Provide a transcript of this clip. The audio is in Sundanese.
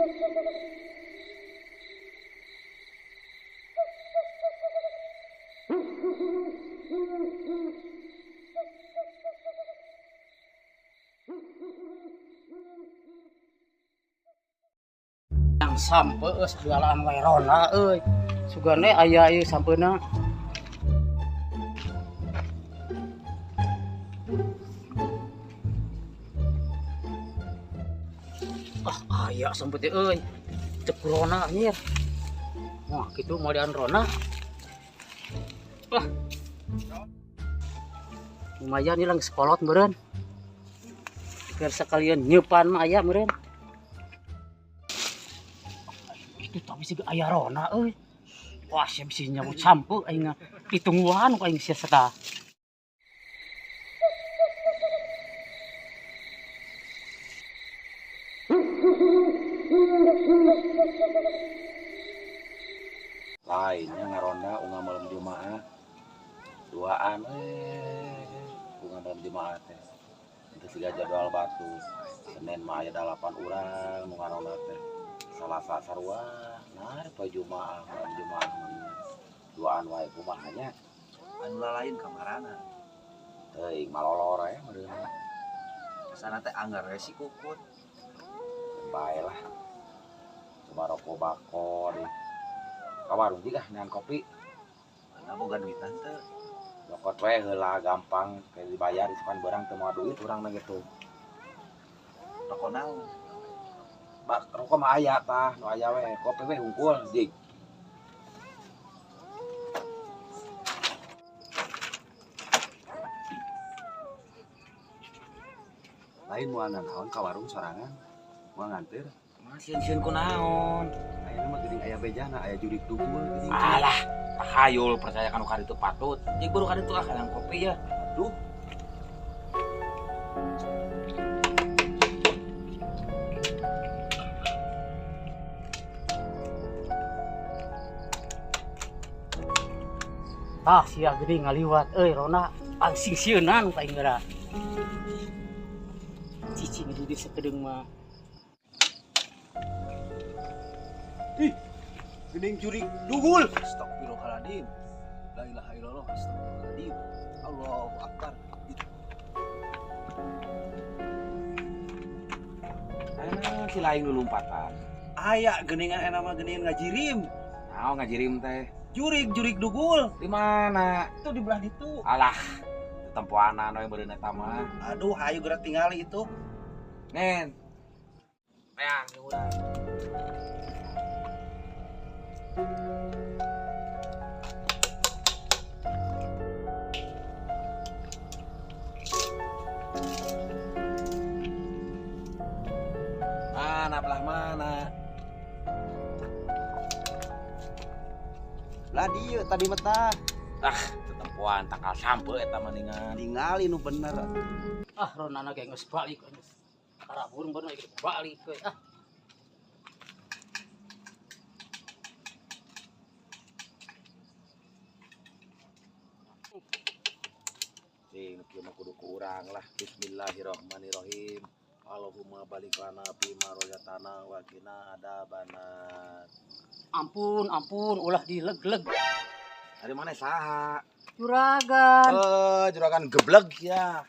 Yang sampe segalaan wae rona euy. Sugane aya ieu sampeuna. Ah, aya sampe teh euy. Cek rona anjir. Wah, kitu modean rona. Wah. Lumayan ieu geus kolot meureun. Keur sekalian nyeupan mah aya meureun. Itu tapi sih aya rona euy. Wah, sia bisi nyabut sampe aing ditungguan ku aing sia seta. Lainnya ngaronda unga malam Jumaah. Duaan unga malam Jumaah teh. Itu siga jadwal batu. Senin mah aya 8 urang nu ngaronda teh. Salasa sarua, nah poe Jumaah, malam Jumaah mah duaan wae kumaha nya. Anu lalain kamarana. Teuing malolor we meureun. Sana teh anggar we si Kukut. Bae lah. Coba rokok bako deh. Ka warung jig ah nean kopi. Mana boga duitan teu? Nyokot we heula gampang kayak dibayar isukan beurang teu moal duit urang mah gitu. Rokok naon? Bak rokok mah aya tah, nu aya we, kopi we hungkul jig. Lain moal nanaon ka warung sorangan. Moal nganter. Mah sieun-sieun ku naon? Ayeuna mah geuning aya bejana, aya jurik dugul geuning. Alah, tahayul percaya kanu karitu patut. Jig baru karitu ah hayang kopi ya. Aduh. Tah sia geuning ngaliwat euy rona angsing sieunan ka aing geura. Cicing di dieu sakedeung mah. Ih, geuning jurik dugul. Astagfirullahaladzim. La ilaha illallah, astagfirullahaladzim. Allahu akbar. Ah, si lain nu lompatan. Aya geuningan eta mah geuningan ngajirim. Naon ngajirim teh? Jurik, jurik dugul. Di mana? Itu di belah ditu. Alah, tempoanan we meureun eta mah. Aduh, hayu geura tingali itu. Nen. Meang jeung urang. Mana belah mana? Lah dieu tadi mah tah. Ah, tetempoan tangkal sampe eta mah ningan. Ningali nu bener. Ah, ronana ge geus balik geus. Karabur bener geus balik we ah. Cing, kieu mah kudu ku urang lah. Bismillahirrahmanirrahim. Allahumma balik lana bima rozaqtana wa qina adzabannar. Ampun, ampun, ulah dileg-leg. Dari mana saha? Juragan. Juragan geblek ya.